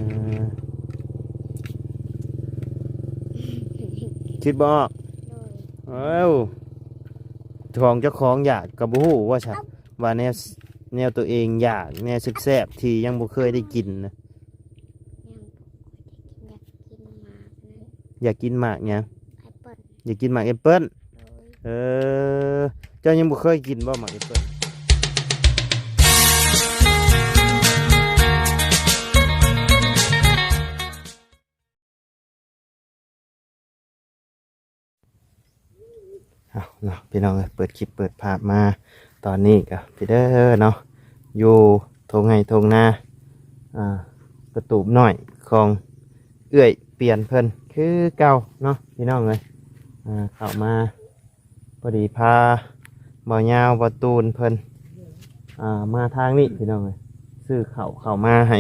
ເອີ ຄິດບໍ່ອອກ? ໂດຍ ເອົ້າ ຂອງເຈົ້າຂອງຢາກກໍບໍ່ຮູ້ວ່າຊັ້ນ ວ່າແນວ ແນວຕົວເອງຢາກ ແນວແຊບໆ ທີ່ຍັງບໍ່ເຄີຍໄດ້ກິນນະ. ຍັງບໍ່ເຄີຍໄດ້ກິນ ຢາກກິນໝາກນັ້ນ ຢາກກິນໝາກຫຍັງ? ແອັບເປິ້ນ ຢາກກິນໝາກແອັບເປິ້ນ. ໂດຍ ເອີ ເຈົ້າຍັງບໍ່ເຄີຍກິນບໍ່ໝາກແອັບເປິ້ນ? ເອົາເນາະ ພີ່ນ້ອງເອີຍ ເປີດຄລິບເປີດພາບມາຕອນນີ້ກໍພີ່ເດີເນາະ ຢູ່ທົ່ງໄຮ່ທົ່ງນາ ອ່າ ກະຕູບນ້ອຍຂອງເອື້ອຍປ່ຽນເພິ່ນຄືເກົ່າເນາະ ພີ່ນ້ອງເອີຍ. ອ່າ ເຂົ້າມາ ພໍດີພາບ່າວຍາວ ບ່າວຕູນເພິ່ນ ອ່າ ມາທາງນີ້ພີ່ນ້ອງເອີຍ ຊື້ເຂົ້າເຂົ້າມາໃຫ້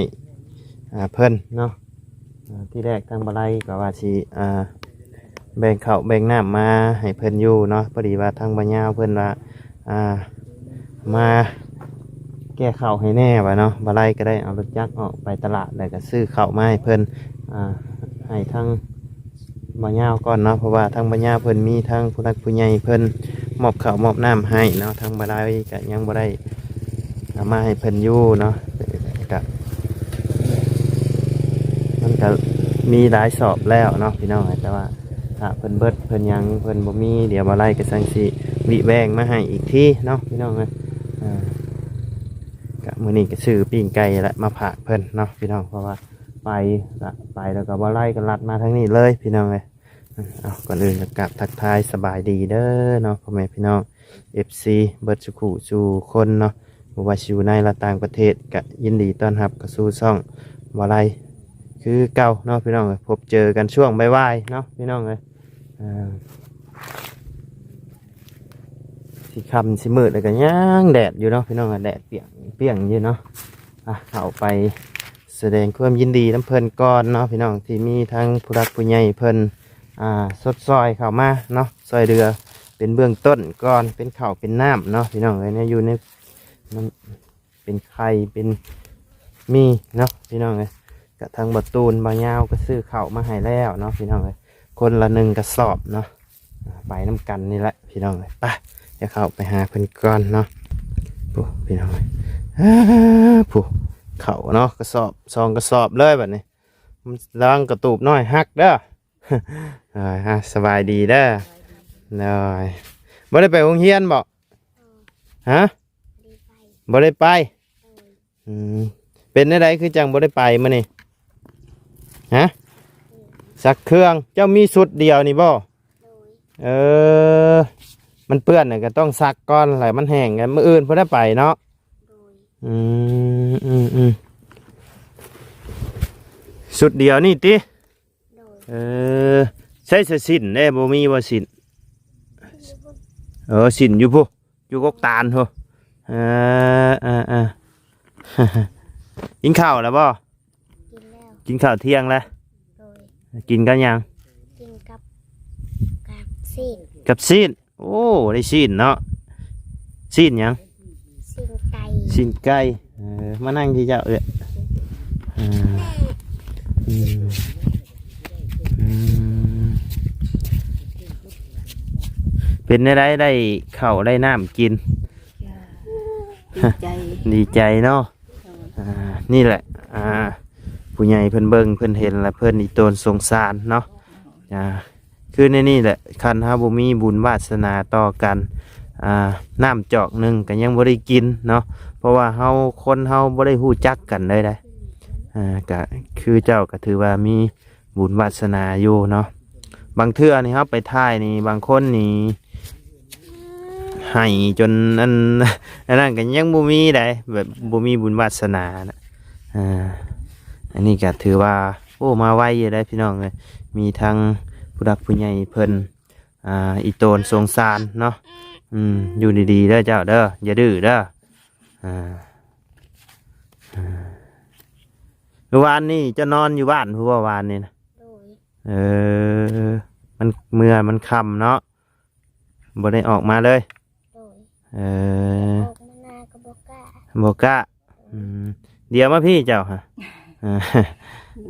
ອ່າ ເພິ່ນເນາະ. ອ່າ ທີແລກທາງບ່າວໄລກໍວ່າຊິ ອ່າ ແບ່ງເຂົ້າແບ່ງນ້ຳມາໃຫ້ເພິ່ນຢູ່ເນາະ ພໍດີວ່າທາງບ່າວຍາວເພິ່ນວ່າ ອ່າ ມາແກ່ເຂົ້າໃຫ້ແດ່ວ່າເນາະ. ບ່າວໄລກໍໄດ້ເອົາລົດຈັກອອກໄປຕະຫຼາດ ແລ້ວກໍຊື້ເຂົ້າມາໃຫ້ເພິ່ນ ອ່າ ໃຫ້ທາງ ບ່າວຍາວກ່ອນເນາະ ເພາະວ່າທາງບ່າວຍາວເພິ່ນມີທາງຜູ້ຫຼັກຜູ້ໃຫຍ່ເພິ່ນມອບເຂົ້າມອບນ້ຳໃຫ້ເນາະ ທາງບ່າວໄລກໍຍັງບໍ່ໄດ້ເອົາມາໃຫ້ເພິ່ນຢູ່ເນາະ. ກະ ມັນກະມີຫຼາຍສອບແລ້ວເນາະ ພີ່ນ້ອງເອີຍ ແຕ່ວ່າຖ້າເພິ່ນເບິດເພິ່ນຫຍັງເພິ່ນບໍ່ມີ ດຽວບ່າວໄລກໍຈັ່ງຊິວິແວງມາໃຫ້ອີກທີເນາະ ພີ່ນ້ອງເອີຍ. ອ່າ ກະມື້ນີ້ກໍຊື້ປີ້ງໄກ່ແຫຼະມາຝາກເພິ່ນເນາະ ພີ່ນ້ອງ ເພາະວ່າ ໄປລະ ໄປແລ້ວກໍບໍ່ໄລ່ກໍລັດມາທາງນີ້ເລີຍ ພີ່ນ້ອງເອີຍ. ເອົາ ກ່ອນອື່ນກໍກາບທັກທາຍສະບາຍດີເດີເນາະ ພໍ່ແມ່ພີ່ນ້ອງ ເອັຟຊີ ເບິດສູ່ຄູ່ສູ່ຄົນເນາະ ບໍ່ວ່າຊິຢູ່ໃນ ແລະ ຕ່າງປະເທດ ກະຍິນດີຕ້ອນຮັບເຂົ້າສູ່ຊ່ອງບໍ່ໄລ່ຄືເກົ່າເນາະ ພີ່ນ້ອງເອີຍ. ພົບເຈີກັນຊ່ວງບ່າຍໆເນາະ ພີ່ນ້ອງເອີຍ. ອ່າ ຊິຄ່ຳຊິມືດແລ້ວກໍຍັງແດດຢູ່ເນາະ ພີ່ນ້ອງເອີຍ ແດດປ່ຽງໆຢູ່ເນາະ. ອ່ະ ເຂົ້າໄປສະແດງຄວາມຍິນດີນຳເພິ່ນກ່ອນເນາະ ພີ່ນ້ອງ ທີ່ມີທັງຜູ້ຫຼັກຜູ້ໃຫຍ່ເພິ່ນ ອ່າ ຊົດຊ່ອຍເຂົ້າມາເນາະ ຊ່ອຍເຫຼືອເປັນເບື້ອງຕົ້ນກ່ອນ ເປັນເຂົ້າເປັນນ້ຳເນາະ ພີ່ນ້ອງເອີຍ. ແນວຢູ່ໃນ ເປັນໄຂ່ເປັນໝີ່ເນາະ ພີ່ນ້ອງເອີຍ. ກະທາງບ່າວຕູນ ບ່າວຍາວກໍຊື້ເຂົ້າມາໃຫ້ແລ້ວເນາະ ພີ່ນ້ອງເອີຍ ຄົນລະໜຶ່ງກະສອບເນາະ. ໄປນຳກັນນີ້ແຫຼະ ພີ່ນ້ອງເອີຍ ໄປ ຈະເຂົ້າໄປຫາເພິ່ນກ່ອນເນາະ. ໂອ້ ພີ່ນ້ອງເອີຍ ອ່າ ຜູ້ ເຂົ້າເນາະ ກະສອບ ສອງກະສອບເລີຍບັດນີ້ ລະວັງກະຕູບນ້ອຍຫັກເດີ. ອ່າ ສະບາຍດີເດີ. ໂດຍ ບໍ່ໄດ້ໄປໂຮງຮຽນບໍ? ຮະ? ບໍ່ໄດ້ໄປ. ອືມ ເປັນແນວໃດຄືຈັ່ງບໍ່ໄດ້ໄປມື້ນີ້? ຮະ? ຊັກເຄື່ອງ. ເຈົ້າມີຊຸດດຽວນີ້ບໍ? ເອີ ມັນເປື້ອນກໍຕ້ອງຊັກກ່ອນ ແລ້ວມັນແຫ້ງ ມື້ອື່ນພຸ້ນໄປເນາະ. ອືມ ອືມ ອືມ ຊຸດດຽວນີ້ຕິ? ໂດຍ ເອີ ໃຊ້ສະສິ້ນເດ້ ບໍ່ມີບໍ່ສິ້ນ? ເອີ ສິ້ນຢູ່ພຸ້ນ ຢູ່ກົກຕານພຸ້ນ. ເອີ ເອີ ເອີ ກິນເຂົ້າແລ້ວບໍ່? ກິນແລ້ວ ກິນເຂົ້າທ່ຽງແລ້ວ. ໂດຍ ກິນກັບຫຍັງ? ກິນກັບ ກັບຊີ້ນ ກັບຊີ້ນ. ໂອ້ ໄດ້ຊີ້ນເນາະ ຊີ້ນຫຍັງ? ຊີ້ນໄກ່ ຊີ້ນໄກ່. ເອີ ມານັ່ງທີ່ເຈົ້າເອື້ອຍ. ເອີ ອືມ ອືມ ເປັນແນວໃດ ໄດ້ເຂົ້າໄດ້ນ້ຳກິນ? ດີໃຈ ດີໃຈເນາະ. ອ່າ ນີ້ແຫຼະ ອ່າ ຜູ້ໃຫຍ່ເພິ່ນເບິ່ງເພິ່ນເຫັນ ແລະ ເພິ່ນອີ່ຕົນສົງສານເນາະ. ອ່າ ຄືໃນນີ້ແຫຼະ ຄັນເຮົາບໍ່ມີບຸນວາດສະໜາຕໍ່ກັນ ອ່າ ນ້ຳຈອກໜຶ່ງກໍຍັງບໍ່ໄດ້ກິນເນາະ ເພາະວ່າເຮົາ ຄົນເຮົາບໍ່ໄດ້ຮູ້ຈັກກັນເລີຍເດ້. ອ່າ ກະຄືເຈົ້າກໍຖືວ່າມີບຸນວາດສະໜາຢູ່ເນາະ. ບາງເທື່ອນີ້ເຮົາໄປຖ່າຍນີ້ ບາງຄົນນີ້ ໃຫ້ຈົນອັນ ອັນນັ້ນກໍຍັງບໍ່ມີໃດ ແບບບໍ່ມີບຸນວາດສະໜານະ. ອ່າ ອັນນີ້ກໍຖືວ່າ ໂອ້ ມາໄວຢູ່ໄດ໋ພີ່ນ້ອງເອີຍ ມີທັງຜູ້ຫຼັກຜູ້ໃຫຍ່ເພິ່ນ ອ່າ ອີ່ໂຕນສົງສານເນາະ. ອືມ ຢູ່ດີໆເດີເຈົ້າເດີ ຢ່າດື້ເດີ. ອ່າ ອ່າ ມື້ວານນີ້ເຈົ້ານອນຢູ່ບ້ານພຸ້ນບໍ່ ວານນີ້ນະ? ໂດຍ ເອີ ມັນ ເມື່ອມັນຄ່ຳເນາະ ບໍ່ໄດ້ອອກມາເລີຍ. ໂດຍ ເອີ ອອກມານາກໍບໍ່ກ້າ ບໍ່ກ້າ. ອືມ ດຽວມາພີ້ເຈົ້າຫະ ອ່າ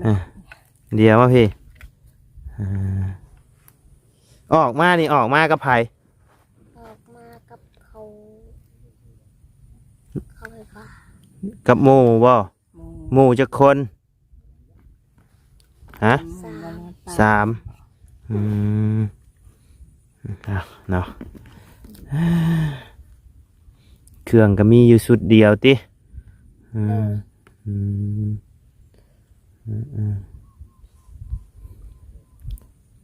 ອ່າ ດຽວມາພີ້ ອ່າ ອອກມານີ້ ອອກມາກັບໃຜ? ອອກມາກັບເຂົາ ເຂົາໄຟຟ້າ ກັບໝູ່ບໍ່? ໝູ່ ໝູ່ຈັກຄົນ? ຮະ? ສາມ ສາມ ອືມ ເອົາເນາະ ເຄື່ອງກໍມີຢູ່ຊຸດດຽວຕິ? ອືມ ໂດຍ ອືມ ອືມ ອືມ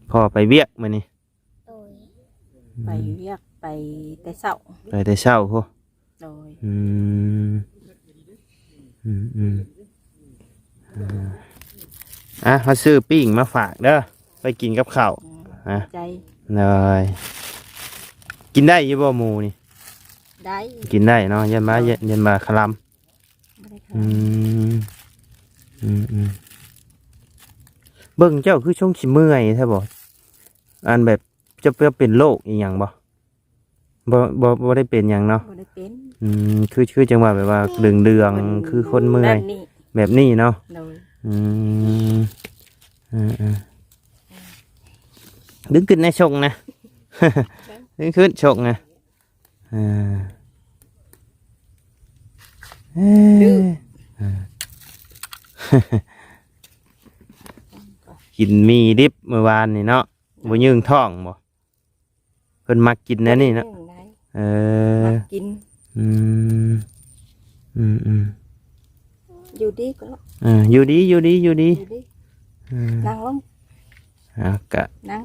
ພໍ່ໄປວຽກມື້ນີ້? ໂດຍ ໄປວຽກ ໄປແຕ່ເຊົ້າ ໄປແຕ່ເຊົ້າພຸ້ນ ໂດຍ ອືມ ອືມ ອືມ ອ່າ ອ່າ ເຮົາຊື້ປີ້ງມາຝາກເດີ ໄປກິນກັບເຂົ້າ ອ່າ ຂອບໃຈ ໂດຍ ກິນໄດ້ຢູ່ບໍ່ໝູນີ້? ໄດ້ ກິນໄດ້ເນາະ ຢ້ານວ່າ ໂດຍ ຢ້ານວ່າຄະລຳ ບໍ່ໄດ້ຂາຍ ອືມ ອືມ ອືມ ເບິ່ງເຈົ້າຄືຊົງຊິເມື່ອຍແທ້ບໍ່? ອັນແບບ ເຈົ້າ ເຈົ້າເປັນໂລກອີ່ຫຍັງບໍ່? ບໍ່ ບໍ່ ບໍ່ໄດ້ເປັນຫຍັງເນາະ ບໍ່ໄດ້ເປັນ ອືມ ຄື ຄືຈັ່ງວ່າແບບວ່າເດືອງໆ ຄືຄົນເມື່ອຍ ແບບນີ້ ແບບນີ້ເນາະ ໂດຍ ອືມ ເອີໆ ດຶງຂຶ້ນແດ່ຊົງນະ ດຶງຂຶ້ນຊົງນະ ເອີ ເອີ ກິນໝີ່ດິບມື້ວານນີ້ເນາະ ບໍ່ຍືງທ້ອງບໍ່? ເພິ່ນມັກກິນແນວນີ້ເນາະ ເອີ ມັກກິນ ອືມ ອືມ ອືມ ຢູ່ດີກໍ ເອີ ຢູ່ດີ ຢູ່ດີ ຢູ່ດີ ຢູ່ດີ ເອີ ນັ່ງລົງ ອ່າ ກະ ນັ່ງ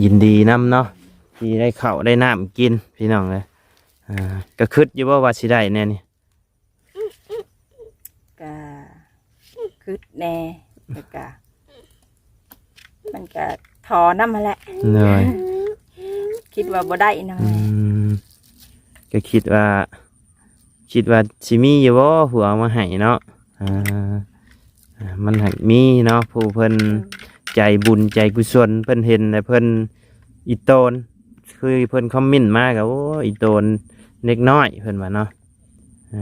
ຍິນດີນຳເນາະ ທີ່ໄດ້ເຂົ້າໄດ້ນ້ຳກິນ ພີ່ນ້ອງເອີຍ ອ່າ ກະຄຶດຢູ່ບໍ່ວ່າຊິໄດ້ແນວນີ້? ກະຄຶດແດ່ ແລ້ວກະ ມັນກະທໍນຳຫັ້ນແຫຼະ ໂດຍ ຄິດວ່າບໍ່ໄດ້ນຳ ອືມ ກະຄິດວ່າ ຄິດວ່າຊິມີຢູ່ບໍ່ຜູ້ເອົາມາໃຫ້ເນາະ ອ່າ ອ່າ ມັນຫາກມີເນາະ ຜູ້ເພິ່ນ ໂດຍ ໃຈບຸນໃຈກຸສົນ ເພິ່ນເຫັນແລ້ວເພິ່ນອີ່ຕົນ ຄືເພິ່ນຄອມເມັນມາກະ ໂອ້ ອີ່ຕົນເດັກນ້ອຍ ເພິ່ນວ່າເນາະ ເອີ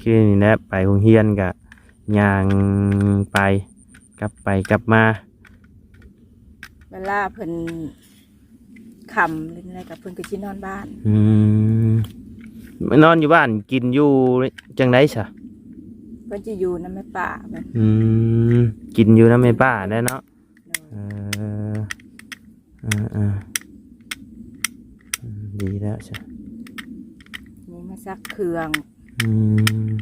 ຄືນີ້ແຫຼະ ໄປໂຮງຮຽນກະຍ່າງໄປ ກັບໄປກັບມາ ເວລາເພິ່ນຄ່ຳ ຫຼື ແລ້ວກໍເພິ່ນກໍຊິນອນບ້ານ ອືມ ນອນຢູ່ບ້ານ ກິນຢູ່ຈັ່ງໃດຊະ? ເພິ່ນຊິຢູ່ນຳແມ່ປ້າເພິ່ນ ອືມ ກິນຢູ່ນຳແມ່ປ້າແຫຼະເນາະ ໂດຍ ເອີ ເອີ ເອີ ອືມ ດີແລ້ວຊະ ນີ້ມາຊັກເຄື່ອງ ອືມ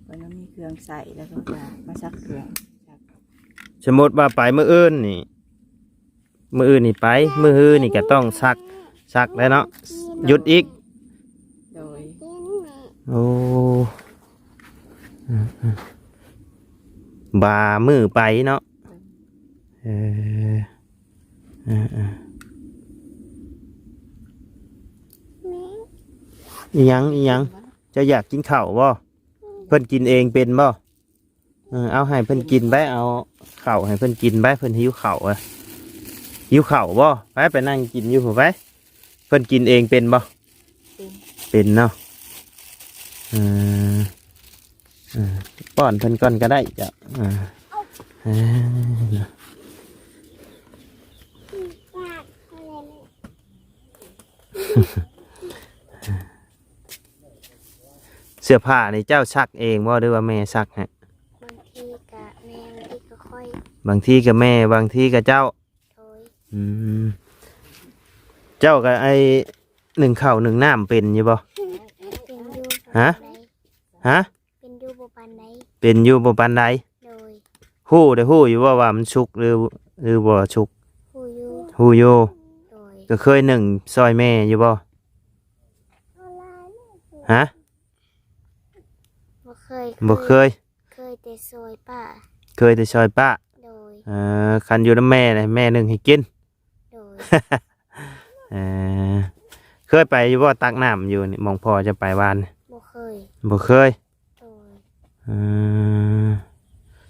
ເພິ່ນວ່າມີເຄື່ອງໃຊ້ ແລ້ວເພິ່ນກໍມາຊັກເຄື່ອງ ສົມມຸດວ່າໄປມື້ອື່ນນີ້ ມື້ອື່ນນີ້ໄປ ມື້ຮືນີ້ກໍຕ້ອງຊັກ ຊັກແລ້ວເນາະ ຢຸດອີກ ໂດຍ ໂອ້ ອືມ ອືມ ບາມື້ໄປເນາະ ເອີ ເອີ ເອີ ອີ່ຫຍັງ ອີ່ຫຍັງ ເຈົ້າຢາກກິນເຂົ້າບໍ່? ເພິ່ນກິນເອງເປັນບໍ່? ເອີ ເອົາໃຫ້ເພິ່ນກິນໄປ ເອົາເຂົ້າໃຫ້ເພິ່ນກິນໄປ ເພິ່ນຫິວເຂົ້າ ຫິວເຂົ້າບໍ່? ໄປ ໄປນັ່ງກິນຢູ່ພຸ້ນໄປ ເພິ່ນກິນເອງເປັນບໍ່? ເປັນ ເປັນເນາະ ເອີ ເອີ ປ້ອນເພິ່ນກ່ອນກໍໄດ້ເຈົ້າ ເອີ ເອີ ເສື້ອຜ້ານີ້ເຈົ້າຊັກເອງບໍ່ ຫຼືວ່າແມ່ຊັກໃຫ້? ບາງທີກະແມ່ ບາງທີກະຂ້ອຍ ບາງທີກະແມ່ ບາງທີກະເຈົ້າ ໂດຍ ອືມ ເຈົ້າກະໄອ້ໜຶ້ງເຂົ້າໜຶ້ງນ້ຳເປັນຢູ່ບໍ່? ເປັນຢູ່ ຮະ? ບໍ່ປານໃດ ຮະ? ເປັນຢູ່ບໍ່ປານໃດ ເປັນຢູ່ບໍ່ປານໃດ ໂດຍ ຮູ້ໄດ້ຮູ້ຢູ່ບໍ່ວ່າມັນສຸກ ຫຼື ຫຼືບໍ່ສຸກ? ຮູ້ຢູ່ ຮູ້ຢູ່ ໂດຍ ກໍເຄີຍໜຶ້ງຊ່ອຍແມ່ຢູ່ບໍ່? ຮະ? ບໍ່ເຄີຍ ບໍ່ເຄີຍ ເຄີຍແຕ່ຊ່ອຍປ້າ ເຄີຍແຕ່ຊ່ອຍປ້າ ໂດຍ ເອີ ຄັນຢູ່ນຳແມ່ນະ ແມ່ໜຶ້ງໃຫ້ກິນ ໂດຍ ເອີ ເຄີຍໄປຢູ່ບໍ່ ຕັກນ້ຳຢູ່ນີ້ ໝ່ອງພໍ່ຈະໄປວານ? ບໍ່ເຄີຍ ບໍ່ເຄີຍ ໂດຍ ເອີ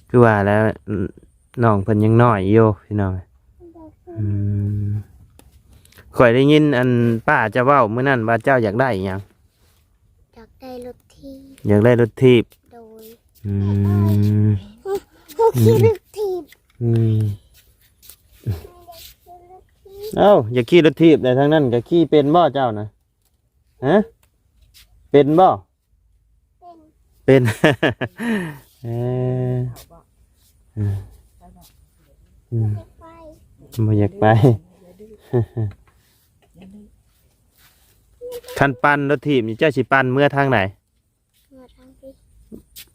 ຄືວ່າແລ້ວ ນ້ອງເພິ່ນຍັງນ້ອຍຢູ່ພີ່ນ້ອງ ອືມ ຂ້ອຍໄດ້ຍິນອັນປ້າເຈົ້າເວົ້າມື້ນັ້ນວ່າເຈົ້າຢາກໄດ້ຫຍັງ? ຢາກໄດ້ລົດຖີບ ຢາກໄດ້ລົດຖີບ ໂດຍ ອືມ ຂີ່ລົດຖີບ ອືມ ເອົ້າ ຢາກຂີ່ລົດຖີບໄດ້ ທາງນັ້ນກໍຂີ່ເປັນບໍ່ເຈົ້ານະ? ຮະ ເປັນບໍ່? ເປັນ ເປັນ ເອີ ອືມ ອືມ ບໍ່ຢາກໄປ ຄັນປັ່ນລົດຖີບນີ້ ເຈົ້າຊິປັ່ນເມືອທາງໃດ? ເມືອທາງພີ້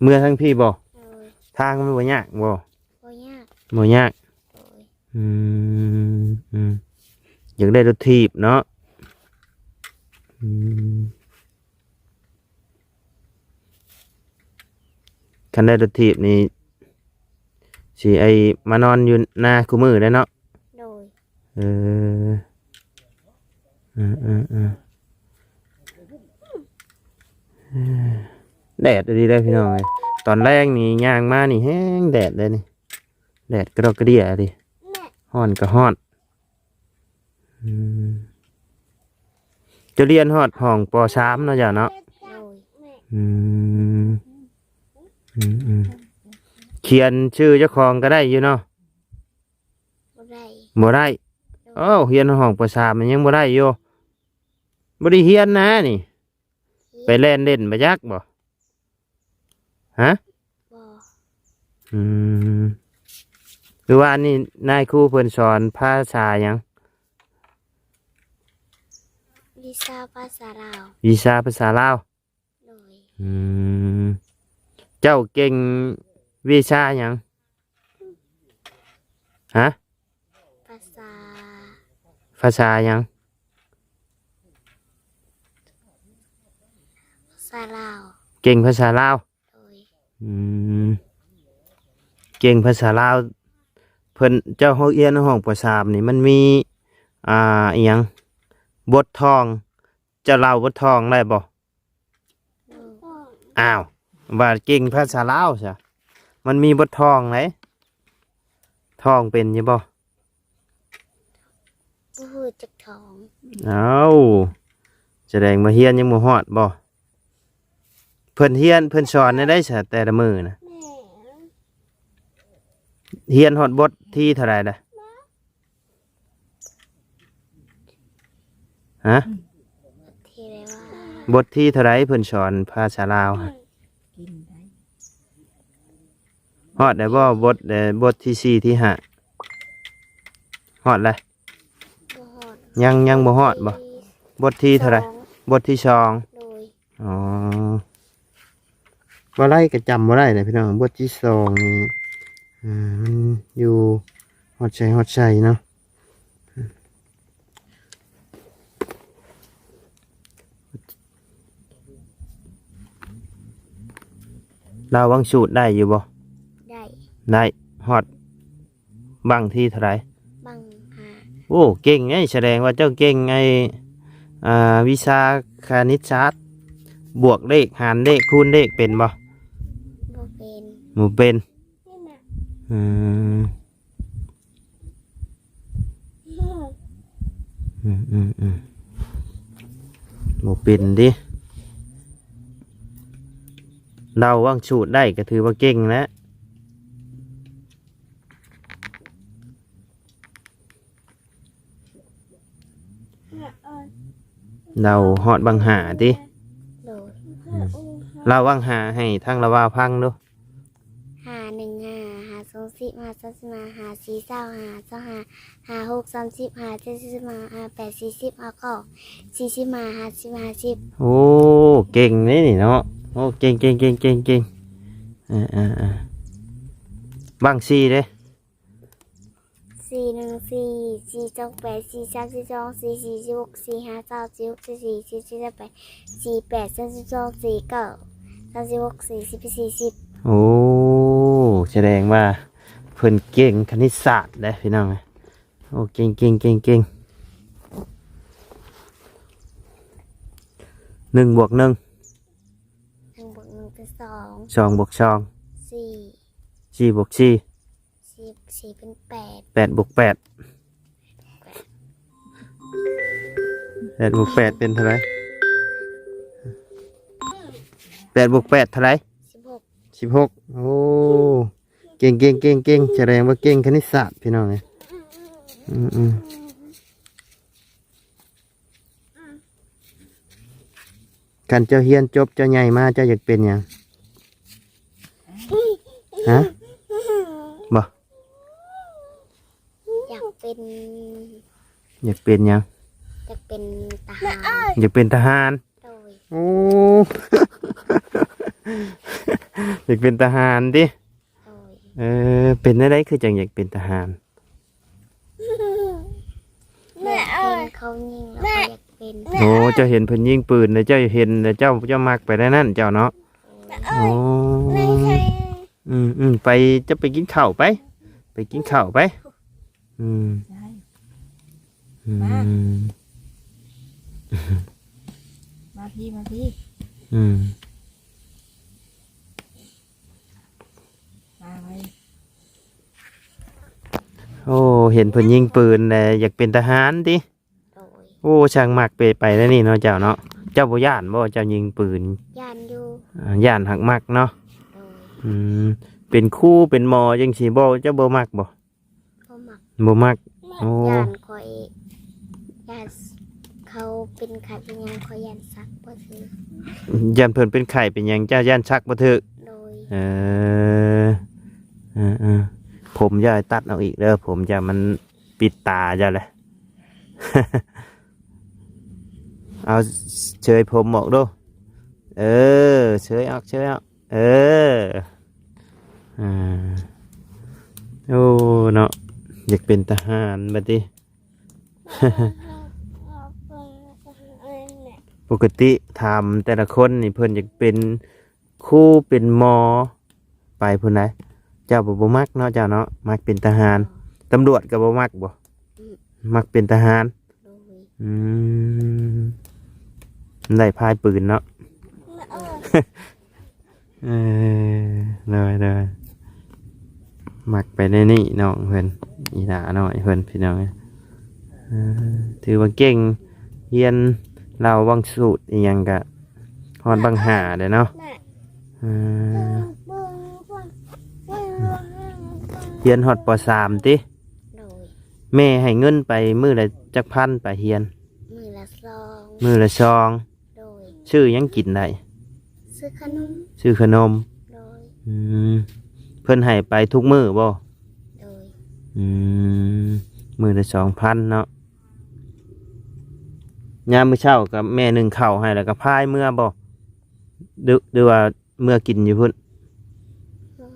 ເມືອທາງພີ້ບໍ່? ໂດຍ ທາງມັນບໍ່ຍາກບໍ່? ບໍ່ຍາກ ບໍ່ຍາກ ໂດຍ ອືມ ອືມ ຢາກໄດ້ລົດຖີບເນາະ ອືມ ຄັນໄດ້ລົດຖີບນີ້ ຊິໄອ້ມານອນຢູ່ນາຄູ່ມື້ແລ້ວເນາະ ໂດຍ ເອີ ເອີ ເອີ ເອີ ແດດອີ່ຫຼີເດ້ພີ່ນ້ອງເອີຍ ຕອນແລງນີ້ຍ່າງມານີ້ແຮງແດດເດ້ນີ້ ແດດກະດອກກະເດຍອີ່ຫຼີ ຮ້ອນກໍຮ້ອນ ອືມ ເຈົ້າຮຽນຮອດຫ້ອງ ປໍສາມ ເນາະ ເຈົ້າເນາະ ໂດຍ ອືມ ອືມ ອືມ ຂຽນຊື່ເຈົ້າຂອງກໍໄດ້ຢູ່ເນາະ? ບໍ່ໄດ້ ບໍ່ໄດ້ ໂດຍ ເອົ້າ ຮຽນຮອດຫ້ອງ ປໍສາມ ມັນຍັງບໍ່ໄດ້ຢູ່ ບໍ່ໄດ້ຮຽນນະນີ້ ຮຽນ ໄປແລ່ນເລ່ນບໍ່ຈັກບໍ່? ຮະ ບໍ່ ອືມ ຄືວ່ານີ້ນາຍຄູເພິ່ນສອນພາສາຫຍັງ? ວິຊາພາສາລາວ ວິຊາພາສາລາວ ໂດຍ ອືມ ເຈົ້າເກັ່ງວິຊາຫຍັງ? ຮະ ພາສາ ພາສາຫຍັງ? ພາສາລາວ ເກັ່ງພາສາລາວ ໂດຍ ອືມ ເກັ່ງພາສາລາວ ເພິ່ນ ເຈົ້າຮຽນຫ້ອງ ປໍສາມ ນີ້ ມັນມີ ອ່າ ອີ່ຫຍັງ ບົດທ່ອງ ເຈົ້າເລົ່າບົດທ່ອງໄດ້ບໍ່? ໂດຍ ອ້າວ ວ່າເກັ່ງພາສາລາວຊະ ມັນມີບົດທ່ອງໃດ ທ່ອງເປັນຢູ່ບໍ່? ບໍ່ຮູ້ຈັກທ່ອງ ເອົ້າ ສະແດງວ່າຮຽນຍັງບໍ່ຮອດບໍ່? ເພິ່ນຮຽນ ເພິ່ນສອນແນວໃດຊະແຕ່ລະມື້ນະ? ແມ່ນ ຮຽນຮອດບົດທີເທົ່າໃດລະ? ຮະ? ທີ່ແບບວ່າ ບົດທີເທົ່າໃດເພິ່ນສອນພາສາລາວ? ຮອດໄດ້ບໍ່? ບົດ ບົດທີສີ່ ທີຫ້າ ຮອດແລ້ວ? ບໍ່ຮອດ ຍັງ ຍັງບໍ່ຮອດບໍ່? ທີ່ ບົດທີເທົ່າໃດ? ສອງ ບົດທີສອງ ໂດຍ ອໍ ບໍ່ໄດ້ກໍຈຳບໍ່ໄດ້ແຫຼະພີ່ນ້ອງ ບົດທີສອງນີ້ ອ່າ ມັນຢູ່ຮອດໃສຮອດໃສເນາະ ລາວວັງສູດໄດ້ຢູ່ບໍ່? ໄດ້ ໄດ້ ຮອດ ບັ້ງທີເທົ່າໃດ? ບັ້ງຫ້າ ໂອ້ ເກັ່ງເດ້ ສະແດງວ່າເຈົ້າເກັ່ງໄອ້ ອ່າ ວິຊາຄະນິດສາດ ບວກເລກ ຫານເລກ ຄູນເລກ ເປັນບໍ່? ບໍ່ເປັນ ບໍ່ເປັນ ອືມ ອືມ ອືມ ອືມ ບໍ່ເປັນຕິ ເດົາວັງສູດໄດ້ກໍຖືວ່າເກັ່ງແລ້ວ. ເດົາຮອດບັ້ງຫ້າຕິ? ໂດຍ ອືມ ລາວບັ້ງຫ້າໃຫ້ທາງລາວາວຟັງດູ. ຫ້າໜຶ່ງຫ້າ ຫ້າສອງສິບ ຫ້າສາມສິບຫ້າ ຫ້າສີ່ຊາວຫ້າ ຊາວຫ້າ ຫ້າຫົກສາມສິບ ຫ້າເຈັດສີ່ສິບຫ້າ ຫ້າແປດສີ່ສິບ ຫ້າເກົ້າສີ່ສິບຫ້າ ຫ້າສິບຫ້າສິບ. ໂອ້ ເກັ່ງເດ້ນີ້ເນາະ. ໂອ້ ເກັ່ງ ເກັ່ງ ເກັ່ງ ເກັ່ງ ເກັ່ງ. ເອີ ເອີ ເອີ ບັ້ງສີ່ເດ້. ສີ່ໜຶ່ງສີ່ ສີ່ສອງແປດ ສີ່ສາມສິບສອງ ສີ່ສີ່ສິບຫົກ ສີ່ຫ້າຊາວ ສີ່ຫົກສີ່ສີ່ ສີ່ເຈັດຊາວແປດ ສີ່ແປດສາມສິບສອງ ສີ່ເກົ້າສາມສິບຫົກ ສີ່ສິບສີ່ສິບ. ໂອ້ ສະແດງວ່າເພິ່ນເກັ່ງຄະນິດສາດເດ້ພີ່ນ້ອງ. ໂອ້ ເກັ່ງ ເກັ່ງ ເກັ່ງ ເກັ່ງ. ໜຶ່ງບວກໜຶ່ງ ໜຶ່ງບວກໜຶ່ງເປັນສອງ ສອງບວກສອງ ສີ່ ສີ່ບວກສີ່ ສີ່ ສີ່ເປັນແປດ ແປດບວກແປດ ແປດບວກແປດເປັນເທົ່າໃດ? ແປດບວກແປດເທົ່າໃດ? ສິບຫົກ ສິບຫົກ. ໂອ້ ເກັ່ງໆໆໆ ສະແດງວ່າເກັ່ງຄະນິດສາດພີ່ນ້ອງເອີຍ. ອືມໆ ຄັນເຈົ້າຮຽນຈົບເຈົ້າໃຫຍ່ມາເຈົ້າຢາກເປັນຫຍັງ? ຮະ? ບໍ່? ຢາກເປັນ ຢາກເປັນຫຍັງ? ຢາກເປັນທະຫານ. ຢາກເປັນທະຫານ? ໂດຍ. ໂອ້ ຢາກເປັນທະຫານຕິ? ໂດຍ. ເອີ ເປັນແນວໃດຄືຈັ່ງຢາກເປັນທະຫານ? ແມ່ເອີຍ ເຫັນເຂົາຍິງແລ້ວກໍຢາກເປັນ. ໂອ້ ເຈົ້າເຫັນເພິ່ນຍິງປືນແລ້ວ ເຈົ້າເຫັນແລ້ວ ເຈົ້າ ເຈົ້າມັກໄປແນວນັ້ນເຈົ້າເນາະ. ແມ່ເອີຍ ໂອ້ ແມ່ໃສ່ ອືມໆ ໄປ ຈະໄປກິນເຂົ້າໄປ ໄປກິນເຂົ້າໄປ. ອືມ ມາ ອືມ ມາພີ້ ມາພີ້ ອືມ ມາໄວ. ໂອ້ ເຫັນເພິ່ນຍິງປືນແລ້ວຢາກເປັນທະຫານຕິ? ໂດຍ. ໂອ້ ຊ່າງມັກເປະໄປແນວນີ້ເນາະເຈົ້າເນາະ. ເຈົ້າບໍ່ຢ້ານບໍ່ ເຈົ້າຍິງປືນ? ຢ້ານຢູ່. ອ່າ ຢ້ານຫາກມັກເນາະ. ໂດຍ. ອືມ ເປັນຄູເປັນໝໍຈັ່ງຊີ້ບໍ່ ເຈົ້າບໍ່ມັກບໍ່? ບໍ່ມັກ. ບໍ່ມັກ. ໂອ້ ຢ້ານຂ້ອຍ ຢ້ານເຂົາເປັນໄຂ້ເປັນຫຍັງ ຂ້ອຍຢ້ານສັກບໍ່ຖືກ. ຢ້ານເພິ່ນເປັນໄຂ້ເປັນຫຍັງ ເຈົ້າຢ້ານສັກບໍ່ຖືກ? ໂດຍ. ເອີ ເອີໆ ຜົມຢ່າຕັດອອກອີກເດີ ຜົມເຈົ້າມັນປິດຕາເຈົ້າແຫຼະ. ເອົາເຊີຍຜົມອອກດູ. ເອີ ເຊີຍອອກ ເຊີຍອອກ. ເອີ ອ່າ ໂອ້ ເນາະ ຢາກເປັນທະຫານບັດນີ້. ປົກກະຕິຖາມແຕ່ລະຄົນນີ້ ເພິ່ນຢາກເປັນຄູເປັນໝໍໄປພຸ້ນໃດ. ເຈົ້າບໍ່ ບໍ່ມັກເນາະ ເຈົ້າເນາະ ມັກເປັນທະຫານ. ຕຳຫຼວດກໍບໍ່ມັກບໍ່? ອືມ ມັກເປັນທະຫານ. ໂດຍ. ອືມ ໄດ້ພາຍປືນເນາະ. ເອີ ໂດຍໆ ມັກໄປໃນນີ້ນ້ອງເພິ່ນ ອີຫຼ້ານ້ອຍເພິ່ນ ພີ່ນ້ອງເອີຍ. ເອີ ຖືວ່າເກັ່ງ ຮຽນເລົ່າບັງສູດອີ່ຫຍັງກະຮອດບັງຫ້າແລ້ວເນາະ. ເອີ ຮຽນຮອດ ປໍສາມ ຕິ? ໂດຍ. ແມ່ໃຫ້ເງິນໄປມື້ລະຈັກພັນໄປຮຽນ? ມື້ລະສອງ. ມື້ລະສອງ. ໂດຍ. ຊື້ຫຍັງກິນໄດ້? ຊື້ຂະໜົມ. ຊື້ຂະໜົມ. ໂດຍ. ອືມ ເພິ່ນໃຫ້ໄປທຸກມື້ບໍ່? ໂດຍ. ອືມ ມື້ລະສອງພັນເນາະ. ຍາມມື້ເຊົ້າກໍແມ່ໜຶ້ງເຂົ້າໃຫ້ ແລ້ວກໍພາຍເມືອບໍ່? ຫຼື ຫຼືວ່າ ເມືອກິນຢູ່ພຸ້ນ? ເອີ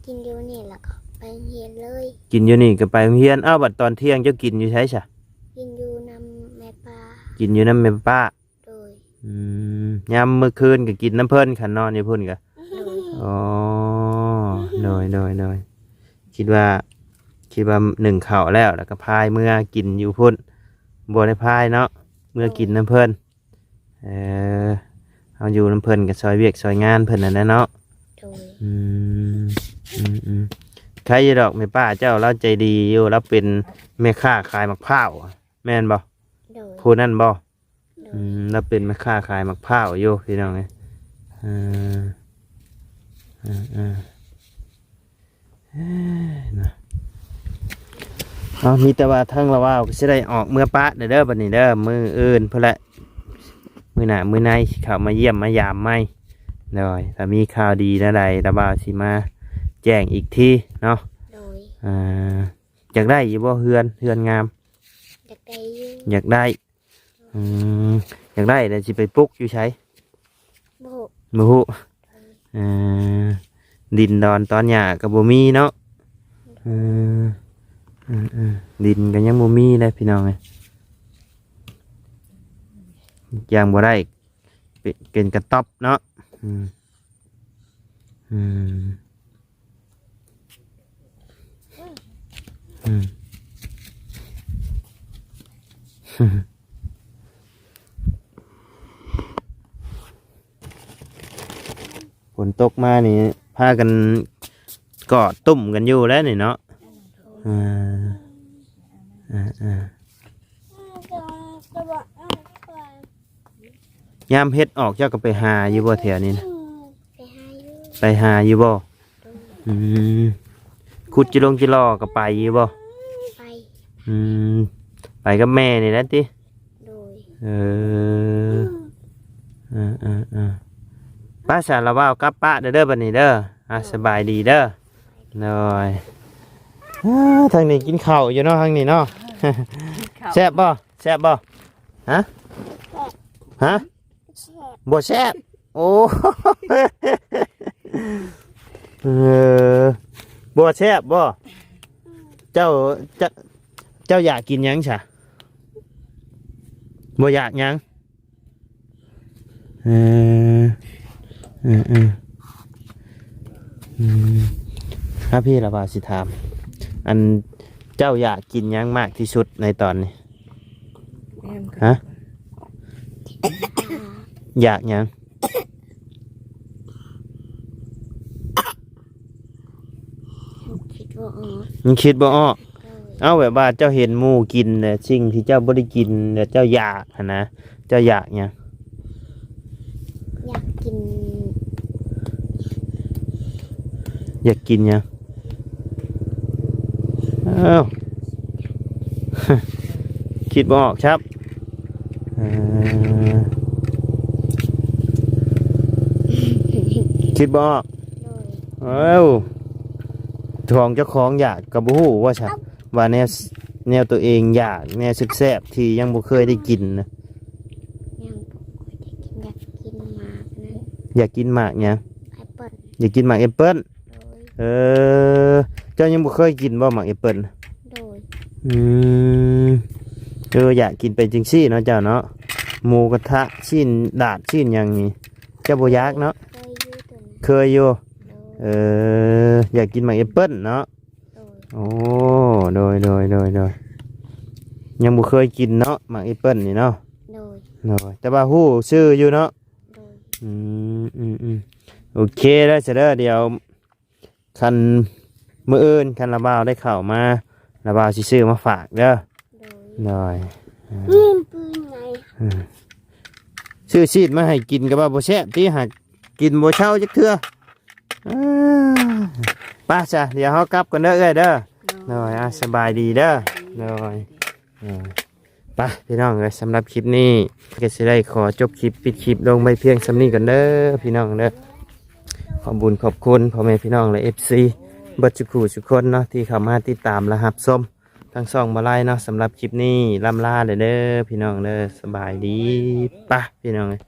ກິນຢູ່ນີ້ແລ້ວກໍໄປໂຮງຮຽນເລີຍ. ກິນຢູ່ນີ້ກໍໄປໂຮງຮຽນ. ອ້າວ ບັດຕອນທ່ຽງເຈົ້າກິນຢູ່ໃສຊະ? ກິນຢູ່ນຳແມ່ປ້າ. ກິນຢູ່ນຳແມ່ປ້າ. ໂດຍ. ອືມ ຍາມມື້ຄືນກໍກິນນຳເພິ່ນ ຄັນນອນຢູ່ພຸ້ນກໍ. ໂດຍ. ອໍ ໂດຍໆໆ ຄິດວ່າ ຄິດວ່າໜຶ້ງເຂົ້າແລ້ວ ແລ້ວກໍພາຍເມືອກິນຢູ່ພຸ້ນ. ບໍ່ໄດ້ພາຍເນາະ ເມືອກິນນຳເພິ່ນ. ເອີ ເຮົາຢູ່ນຳເພິ່ນກໍຊ່ອຍວຽກຊ່ອຍງານເພິ່ນນັ້ນແຫຼະເນາະ. ໂດຍ. ອືມ ອືມໆ ໃຄຢູ່ດອກ ແມ່ປ້າເຈົ້າລາວໃຈດີຢູ່ ລາວເປັນແມ່ຄ້າຂາຍໝາກພ້າວ ແມ່ນບໍ່? ໂດຍ. ຜູ້ນັ້ນບໍ່? ໂດຍ. ອືມ ລາວເປັນແມ່ຄ້າຂາຍໝາກພ້າວຢູ່ ພີ່ນ້ອງເອີຍ. ເອີ ເອີ ເອີ ເອີ ເນາະ ເອົາ ມີແຕ່ວ່າທາງລາວກໍຊິໄດ້ອອກເມືອປະແລ້ວເດີ ບັດນີ້ເດີ ມື້ອື່ນພຸ້ນແຫຼະ ມື້ໜ້າມື້ໃນຊິເຂົ້າມາຢ້ຽມມາຢາມໃໝ່. ໂດຍ. ຖ້າມີຂ່າວດີແນວໃດ ລາວຊິມາແຈ້ງອີກທີເນາະ. ໂດຍ. ອ່າ ຢາກໄດ້ຢູ່ບໍ່ເຮືອນ ເຮືອນງາມ? ຢາກໄດ້ຢູ່. ຢາກໄດ້. ອືມ ຢາກໄດ້ແລ້ວຊິໄປປຸກຢູ່ໃສ? ບໍ່ຮູ້ ບໍ່ຮູ້. ເອີ ດິນດອນຕອນຫຍ້າກໍບໍ່ມີເນາະ. ເອີ ເອີ ເອີ ດິນກໍຍັງບໍ່ມີເດ້ພີ່ນ້ອງເອີຍ ຢ່າງບໍ່ໄດ້ ເປັນ ເປັນກະຕ໊ອບເນາະ. ອືມ ອືມ ອືມ ຝົນຕົກມານີ້ ພາກັນກອດຕຸ້ມກັນຢູ່ແລ້ວນີ້ເນາະ. ເອີ ເອີ ເອີ ຍາມເຫັດອອກເຈົ້າກໍໄປຫາຢູ່ບໍ່ແຖວນີ້ນະ? ໄປຫາຢູ່. ໄປຫາຢູ່ບໍ່? ໂດຍ. ອືມ ຂຸດຈິຫຼົງຈິຫຼໍ່ກໍໄປຢູ່ບໍ່? ໄປ ອືມ ໄປກັບແມ່ນີ້ແຫຼະຕິ? ໂດຍ ເອີ ເອີໆໆ ໄປຊະ ລະເວົ້າກັບປ້າເດີ ບັດນີ້ເດີ ອ່າ ສະບາຍດີເດີ ໂດຍ ອ່າ ທາງນີ້ກິນເຂົ້າຢູ່ເນາະ ທາງນີ້ເນາະ ແຊບບໍ່? ແຊບບໍ່? ຮະ? ຮະ? ບໍ່ແຊບ ໂອ້ ເອີ ບໍ່ແຊບບໍ່? ເຈົ້າ ເຈົ້າ ເຈົ້າຢາກກິນຫຍັງຊະ? ບໍ່ຢາກຫຍັງ? ເອີ ເອີໆ ອືມ ອ່າ ພີ່ລະວ່າຊິຖາມ ອັນ ເຈົ້າຢາກກິນຫຍັງມາກທີ່ສຸດໃນຕອນນີ້? ແມ່ນ ຮະ? ຢາກຫຍັງ? ຄິດບໍ່ອອກ ຍັງຄິດບໍ່ອອກ ໂດຍ ເອົາ ແບບວ່າເຈົ້າເຫັນໝູ່ກິນແລ້ວ ສິ່ງທີ່ເຈົ້າບໍ່ໄດ້ກິນແລ້ວເຈົ້າຢາກຫັ້ນນະ ເຈົ້າຢາກຫຍັງ? ຢາກກິນ ຢາກກິນຫຍັງ? ອ້າວ ຄິດບໍ່ອອກຄັບ ເອີ ຄິດບໍ່ອອກ ໂດຍ ເອົາ ຂອງເຈົ້າຂອງຢາກກໍບໍ່ຮູ້ວ່າຊະ ວ່າແນວ ແນວຕົວເອງຢາກ ແນວແຊບໆ ທີ່ຍັງບໍ່ເຄີຍໄດ້ກິນນະ? ຍັງບໍ່ຄ່ອຍໄດ້ກິນ ຢາກກິນໝາກນັ້ນ ຢາກກິນໝາກຫຍັງ? ແອັບເປິ້ນ ຢາກກິນໝາກແອັບເປິ້ນ ໂດຍ ເອີ ເຈົ້າຍັງບໍ່ເຄີຍກິນບໍ່ໝາກແອັບເປິ້ນ? ໂດຍ ອືມ ເອີ ຢາກກິນໄປຈັ່ງຊີ້ເນາະເຈົ້າເນາະ ໝູກະທະ ຊີ້ນດາດ ຊີ້ນຫຍັງນີ້ ເຈົ້າບໍ່ຢາກເນາະ? ເຄີຍຢູ່ ໂດຍ ເອີ ຢາກກິນໝາກແອັບເປິ້ນເນາະ ໂດຍ ໂອ້ ໂດຍ ໂດຍ ໂດຍ ໂດຍ ຍັງບໍ່ເຄີຍກິນເນາະ ໝາກແອັບເປິ້ນນີ້ເນາະ ໂດຍ ໂດຍ ແຕ່ວ່າຮູ້ຊື່ຢູ່ເນາະ ໂດຍ ອືມ ອືມ ອືມ ໂອເຄເດີ ຊະເດີ ດຽວ ຄັນມື້ອື່ນຄັນລາວບ່າວໄດ້ເຂົ້າມາ ລາວບ່າວຊິຊື້ມາຝາກເດີ ໂດຍ ໂດຍ ເອີ ມີປືນໄງ ເອີ ຊື້ຊີ້ນມາໃຫ້ກິນກໍວ່າບໍ່ແຊບຕິ ຫາກກິນບໍ່ເຊົາຈັກເທື່ອ ເອີ ໄປຊະ ດຽວເຮົາກັບກັນເດີເອື້ອຍເດີ ໂດຍ ໂດຍ ອ່າ ສະບາຍດີເດີ ໂດຍ ເອີ ໄປພີ່ນ້ອງເອີຍ ສຳລັບຄລິບນີ້ກໍຊິໄດ້ຂໍຈົບຄລິບ ປິດຄລິບລົງໄວ້ພຽງສ່ຳນີ້ກ່ອນເດີພີ່ນ້ອງເດີ ຂອບບຸນຂອບຄຸນພໍ່ແມ່ພີ່ນ້ອງ ແລະ ເອັຟຊີ ເບິດສູ່ຜູ້ສູ່ຄົນເນາະ ທີ່ເຂົ້າມາຕິດຕາມ ແລະ ຮັບຊົມທາງຊ່ອງບ່າວໄລເນາະ ສຳລັບຄລິບນີ້ລ່ຳລາເດີ ເດີ ພີ່ນ້ອງເດີ ສະບາຍດີ ໄປພີ່ນ້ອງເອີຍ.